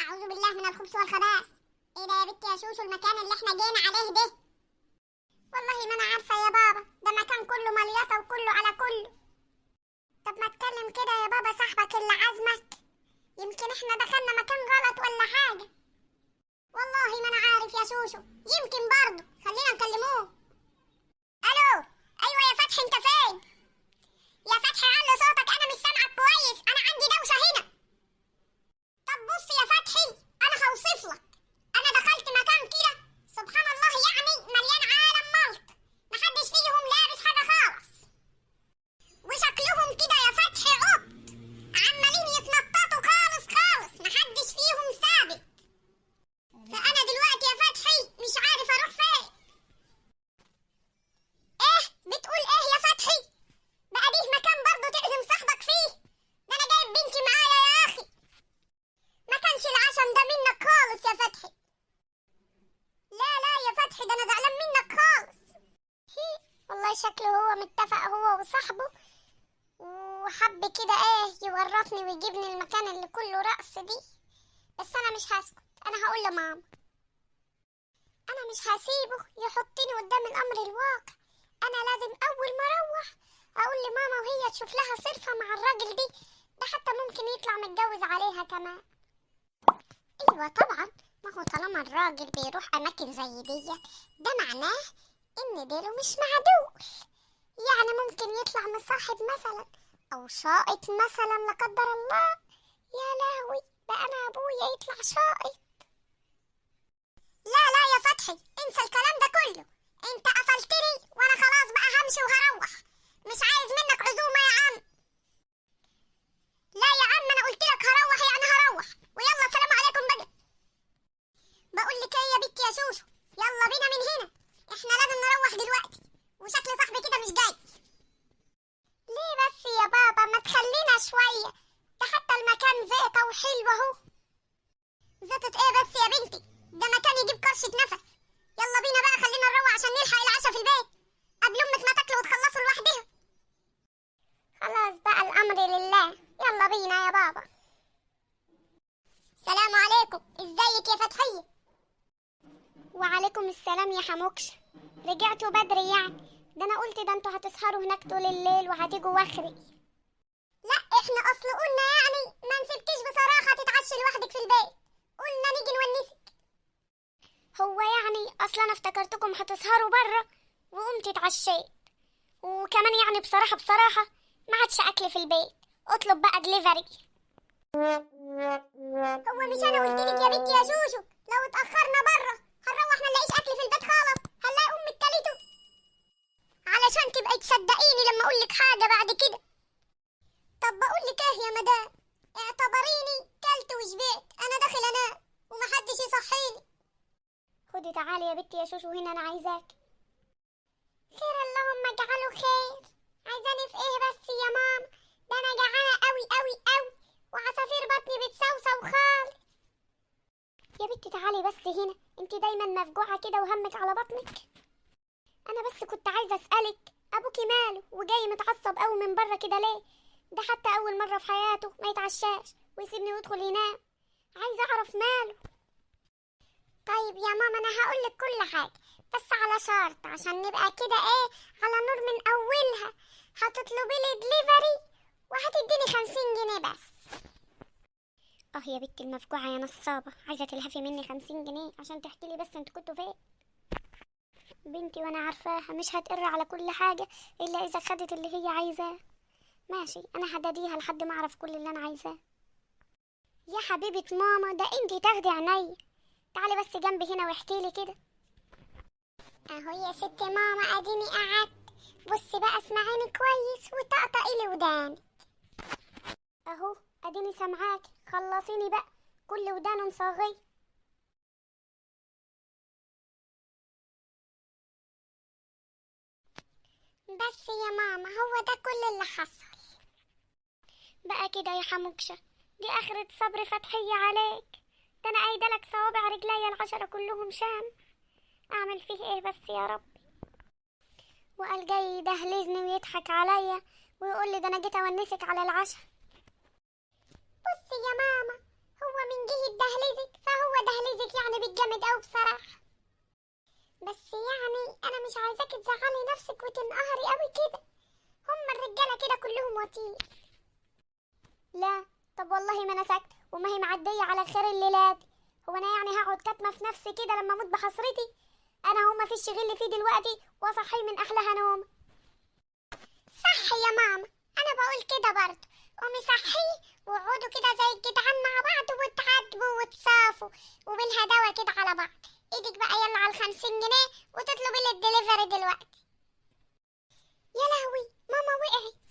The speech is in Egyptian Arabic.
اعوذ بالله من الخبث والخبائث. ايه ده يا بنتي يا شوشو المكان اللي احنا جينا عليه ده؟ والله ما انا عارفه يا بابا، ده مكان كله مليطه وكله على كله. طب ما اتكلم كده يا بابا صاحبك اللي عزمك، يمكن احنا دخلنا مكان غلط ولا حاجة. والله ما انا عارف يا شوشو، يمكن برضه، خلينا نكلموه. الو، ايوه يا فتحي، انت فين؟ يا فتحي علي صوتك، انا مش سامعك كويس، انا عندي دوشه هنا. طب بص يا فتحي، انا هوصف لك. انا دخلت مكان كده سبحان الله، يعني مليان عالم ملط، محدش فيهم لابس حاجة خالص، وشكلهم كده يا فتحي عبط، عمالين يتنططوا خالص خالص، محدش فيهم ثابت. فانا دلوقتي يا فتحي مش عارف اروح فين. ايه بتقول ايه يا فتحي؟ بقى دي مكان برضه تعزم صاحبك فيه؟ ده انا جايب بنتي معايا يا اخي. ما كانش العشم ده منك خالص يا فتحي. لا لا يا فتحي، ده انا زعلان منك خالص. والله شكله هو متفق هو وصاحبه، وحب كده ايه يورطني ويجيبني المكان اللي كله رقص دي. بس انا مش هسكت، انا هقول لماما. انا مش هسيبه يحطني قدام الامر الواقع، انا لازم اول ما اروح اقول لماما وهي تشوف لها صرفة مع الراجل دي، ده حتى ممكن يطلع متجوز عليها كمان. ايوه طبعا، ما هو طالما الراجل بيروح اماكن زي ديت ده معناه ان ديله مش معدول، يعني ممكن يطلع مصاحب مثلا او شائط مثلا لا قدر الله. يا لهوي، ده انا ابويا يطلع شائط. لا لا يا فتحي، انسى الكلام ده كله، انت قفلتني وانا خلاص بقى همشي وهروح، مش عايز منك عزومة يا عم. لا يا عم، انا قلت لك هروح يعني هروح، ويلا سلام عليكم بقى. بقول لك ايه يا بنتي يا شوشو، يلا بينا من هنا، احنا لازم نروح دلوقتي، وشكل صاحبي كده مش جاي. ليه بس يا بابا، ما تخلينا شوية، ده حتى المكان زيطه وحلو اهو. زيطه ايه بس يا بنتي، ده مكان يجيب كرشه نفس. يلا بينا بقى، خلينا نروح عشان نلحق العشاء في البيت قبل امك ما تاكل وتخلصوا لوحدها. خلاص بقى الامر لله، يلا بينا يا بابا. السلام عليكم، ازيك يا فتحيه؟ وعليكم السلام يا حموكش، رجعتوا بدري يعني؟ ده انا قلت ده انتوا هتسهروا هناك طول الليل وهتيجوا وخري. لا احنا اصل قلنا يعني ما نسيبكيش بصراحة تتعشي لوحدك في البيت، قلنا نيجي نونسك. هو يعني اصلا انا افتكرتكم هتسهروا بره وقمت اتعشيت، وكمان يعني بصراحة بصراحة ما عادش اكل في البيت، اطلب بقى دليفري. هو مش انا قلت لك يا بنتي يا شوشو لو اتاخرنا بره هنروح ما نلاقيش اكل في البيت خالص، هنلاقي امك كلته؟ علشان تبقي تصدقيني لما اقول لك حاجة بعد كده. طب بقول لك ايه يا مدام، اعتبريني كلت وشبعت، انا داخل انام ومحدش يصحيني. خدي تعالي يا بنتي يا شوشو هنا، انا عايزاك. خير اللهم اجعله خير. عايزاني في ايه بس يا ماما؟ ده انا جعانة قوي قوي قوي، وعصافير بطني بتسوسو خالص. يا بنتي تعالي بس هنا، انت دايما مفجوعه كده وهمك على بطنك. انا بس كنت عايزه اسالك، ابوكي ماله وجاي متعصب قوي من بره كده ليه؟ ده حتى اول مرة في حياته ما يتعشاش ويسيبني ويدخل ينام، عايزه اعرف ماله. طيب يا ماما انا هقولك كل حاجة، بس على شرط عشان نبقى كده ايه على نور من اولها. هتطلبي لي دليفري وهتديني 50 جنيه بس. اه يا بنتي المفجوعه يا نصابه، عايزه تلهفي مني 50 جنيه عشان تحكي لي بس انتوا كنتوا فين؟ بنتي وانا عارفاها مش هتقر على كل حاجة الا اذا خدت اللي هي عايزاه. ماشي، انا هداديها لحد ما اعرف كل اللي انا عايزاه. يا حبيبه ماما، ده انتي تاخدي عينيا. تعالي بس جنبي هنا واحكي لي كده. اهو يا ست ماما، اديني قعدت. بصي بقى اسمعيني كويس وطقطقي لي ودانك. اهو اديني سامعاكي، خلصيني بقى، كل ودان صاغيه. بس يا ماما هو ده كل اللي حصل بقى كده يا حموكشة. دي اخرة صبر فتحية عليك، ده انا قايدة لك صوابع رجليا 10 كلهم شام. اعمل فيه ايه بس يا ربي؟ وقال جاي يدهلزني ويضحك عليا ويقول لي ده انا جيت اونسك على العشاء. بصي يا ماما، هو من جه الدهليز جامد قوي بصراحة. بس يعني انا مش عايزاكي تزعلي نفسك وتنقهري قوي كده، هما الرجالة كده كلهم وطير. لا طب والله ما انا ساكته وما هي معدية على خير الليلات. هو انا يعني هقعد كاتمه في نفسي كده لما اموت بحسرتي؟ انا هو ما فيش غل فيه دلوقتي واصحيه من احلاها نوم. صح يا ماما، انا بقول كده برضه. قومي صحية واقعدوا كده زي الجدعان مع بعض وتعاتبوا وتصافوا وبالهداوه كده على بعض. ايدك بقى يلا على 50 جنيه وتطلبي لي الدليفري دلوقتي. يا لهوي ماما وقعت.